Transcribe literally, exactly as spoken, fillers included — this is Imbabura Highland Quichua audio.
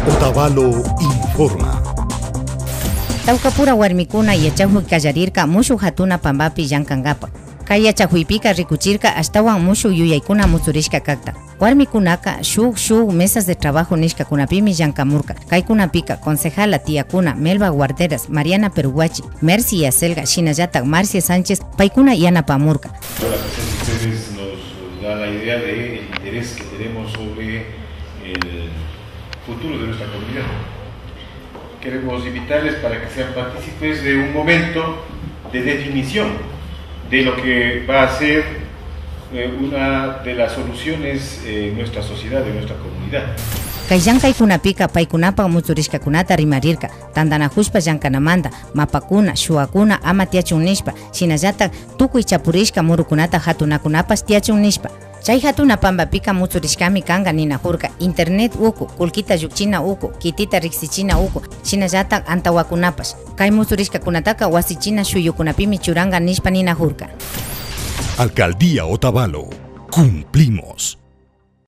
Otavalo informa. Tawkapura warmikuna yachakuy kallarirka mushuk hatuna pambapi llankankapa. Kay yachakuypika rikuchirka ashtawan mushuk yuyaykuna mutsurishka kakta. Warmikunaka shuk, shuk mesas de trabajo nishkakunapimi llankamurka. Kaykunapika concejala tiyakuna Melba Guarderas, Mariana Peruguachi, Mercy Yacelga, shinallatak Marcia Sánchez paykuna yanapamurka. La presencia de ustedes nos da la idea del interés que tenemos sobre el futuro de nuestra comunidad. Queremos invitarles para que sean partícipes de un momento de definición de lo que va a ser, eh, una de las soluciones, eh, en nuestra sociedad, en nuestra comunidad. Kay llankaykunapika paykunapak mutsurishkakunata rimarirka, tantanakushpa llankanamanta, mapakuna, shuwakuna ama tiyachun nishpa, shinallatak tukuy chapurishka murukunata hatunakunapash tiyachun nishpa. Chay hatuna pambapika mutsurishkami kanka ninakurka, internet uku, kullkita llukchina uku, kitita riksichina uku, shinallatak antawakunapash. Kay mutsurishkakunataka wasichina shuyukunapimi churanka nishpa ninakurka. Alcaldía Otavalo. Cumplimos.